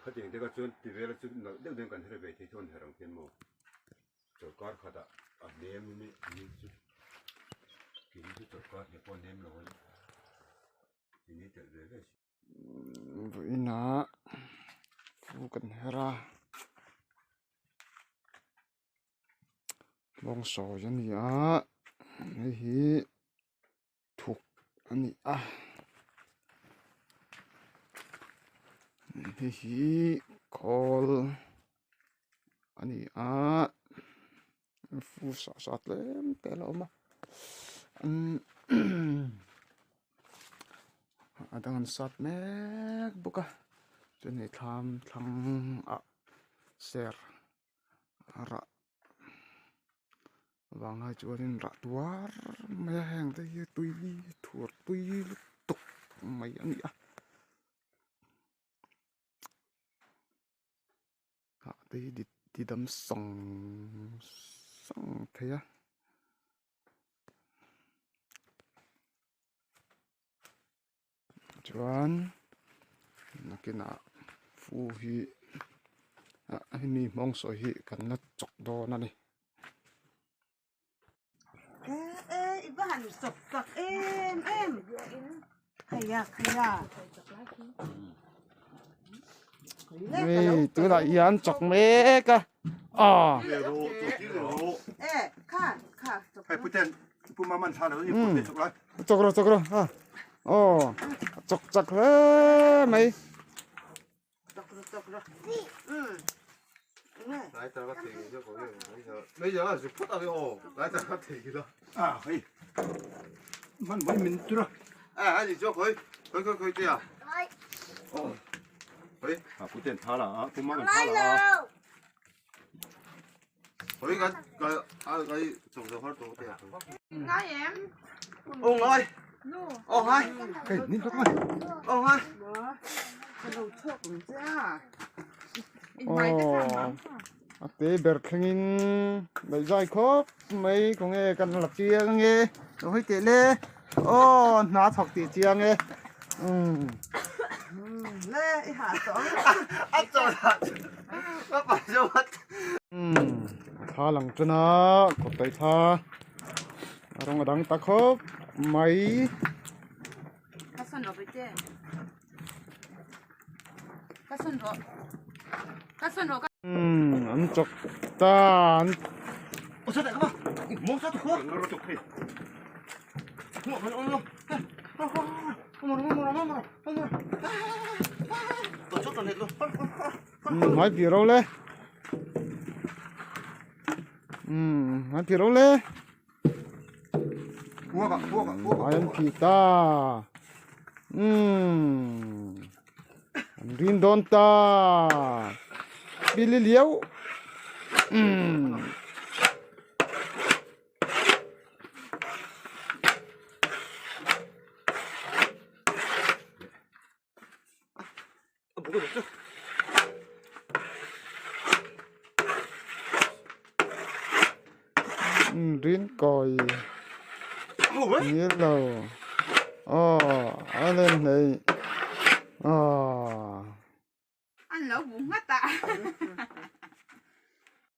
Khatiang te kha chuan ti vela chu nalh deuh deuhin kan her ve thei chuan her ang khian maw chawlhkar khatah a hnem hi ni chu keini chu chawlhkar hne pawh a hnem lo a ni keini telh ve ve si. Vawiinah fu kan her a lawng sawi a ni a hei hi thuk a ni a hei hi khawl a ni a fu sah sah tlem te a la awm a. A dang an sat mek bawk a chuan hei thlam thlang ah ser rah vang lai chuanin rah tuar mai a heng te hi tui thur tui lutuk mai a ni a. Hah te hi ti dam sawng sawng thei a. Chuan nakinah fu hi ah hemi hmawng sawi hi kan la chawk dawn a ni. Hei tunah hian chawk mek a aw. Chawk rawh chawk rawh a aw chawk chak hle mai. A te ber thlengin daih zai khawp mai khawnge kan la chiang ange lo hawi teh le aw hna a chhawk tih chiang e umm. Umm a thla lang tan a kawt daih thla a rawng a dang ta khawp mai. Umm an chawk ta an umm hmai phih ro le umm hmai phih ro le hmai an phih ta umm an rin dawn ta pili liau umm. Rin kawi ngil lo aw a len hlei aw. An lo bu nghat a.